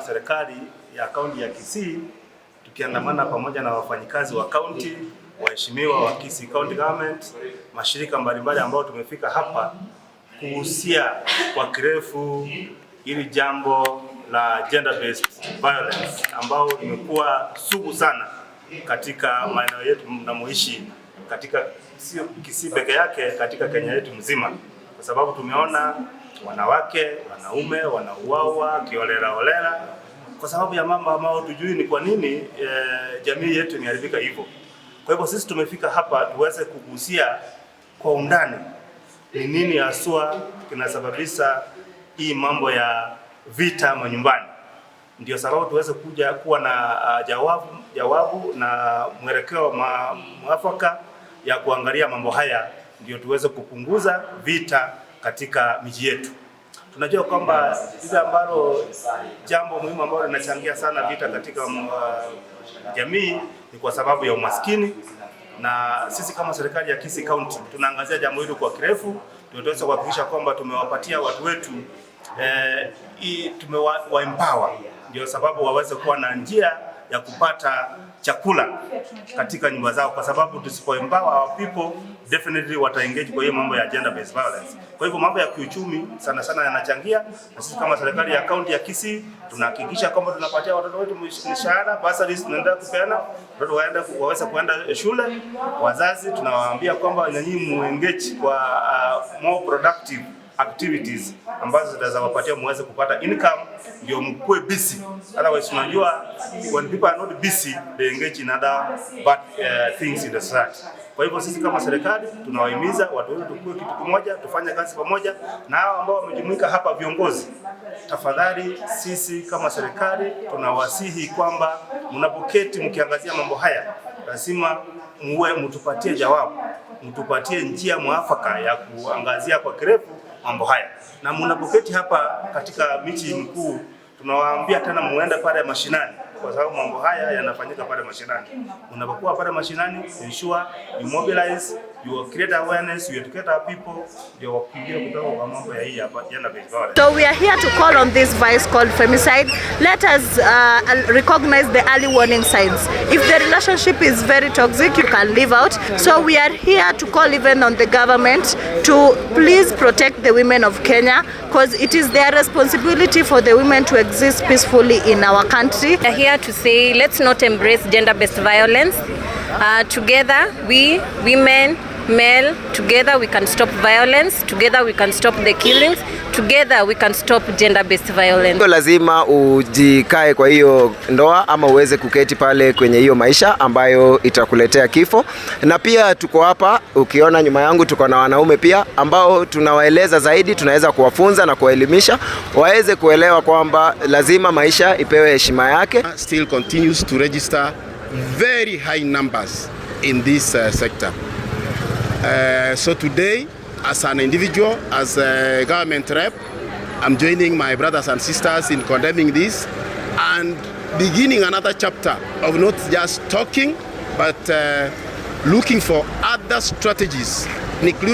Serikali ya kaunti ya Kisii tukiandamana pamoja na wafanyikazi wa kaunti, waheshimiwa wa Kisii County Government, mashirika mbalimbali ambao tumefika hapa kuhusia kwa kirefu ili jambo la gender based violence ambao limekuwa sugu sana katika maeneo yetu mnamoishi, katika sio Kisii peke yake, katika Kenya yetu mzima, kwa sababu tumeona wanawake, wanaume wanauawa kiholela holela kwa sababu ya mambo ambayo tujui ni kwa nini jamii yetu imeharibika hivyo. Kwa hivyo sisi tumefika hapa tuweze kugusia kwa undani ni nini haswa kinasababisha hii mambo ya vita manyumbani, ndio sababu tuweze kuja kuwa na jawabu na mwelekeo mwafaka ya kuangalia mambo haya, ndio tuweze kupunguza vita katika miji yetu. Tunajua kwamba ile ambalo jambo muhimu ambalo linachangia sana vita katika jamii ni kwa sababu ya umaskini, na sisi kama serikali ya Kisii County tunaangazia jambo hili kwa kirefu, ndio tuweze kuhakikisha kwamba tumewapatia watu wetu tumewa empower, ndio sababu waweze kuwa na njia ya kupata chakula katika nyumba zao, kwa sababu tusipo empower our people, definitely wata engage kwa hiyo mambo ya gender based violence. Kwa hivyo mambo ya kiuchumi sana sana yanachangia, na sisi kama serikali ya kaunti ya Kisii tunahakikisha kwamba tunapatia watoto wetu mishahara, bursaries tunaendelea kupeana, watoto waende waweze kuenda shule. Wazazi tunawaambia kwamba nyinyi muengage kwa more productive activities ambazo zitawapatia muweze kupata income ndio mkuwe busy. Otherwise, unajua, when people are not busy, they engage in other bad things in the society. Kwa hivyo sisi kama serikali tunawahimiza watu wetu tukue kitu kimoja, tufanye kazi pamoja na hao ambao wamejumuika hapa viongozi. Tafadhali, sisi kama serikali tunawasihi kwamba mnapoketi mkiangazia mambo haya, lazima muwe mtupatie jawabu, mtupatie njia mwafaka ya kuangazia kwa kirefu mambo haya. Na mnapoketi hapa katika miji mikuu, tunawaambia tena muende pale mashinani, kwa sababu mambo haya yanafanyika pale mashinani. Unapokuwa pale mashinani, ensure you mobilize, you create awareness, you educate our people, ndio wakimbie kutoka kwa mambo ya hii hapa gender based violence. So we are here to call on this vice called femicide. Let us recognize the early warning signs. If the relationship is very toxic, you can leave out. So we are here to call even on the government to please protect the women of Kenya, because it is their responsibility for the women to exist peacefully in our country. We are here to say let's not embrace gender-based violence. Together, we, women, male, together we can stop violence, together we can stop the killings, together we can stop gender-based violence. Lazima ujikae kwa hiyo ndoa ama uweze kuketi pale kwenye hiyo maisha ambayo itakuletea kifo. Na pia tuko hapa, ukiona nyuma yangu tuko na wanaume pia ambao tunawaeleza zaidi, tunaweza kuwafunza na kuwaelimisha waweze kuelewa kwamba lazima maisha ipewe heshima yake. Still continues to register very high numbers in this sector. So today, as an individual, as a government rep, I'm joining my brothers and sisters in condemning this and beginning another chapter of not just talking, but looking for other strategies, including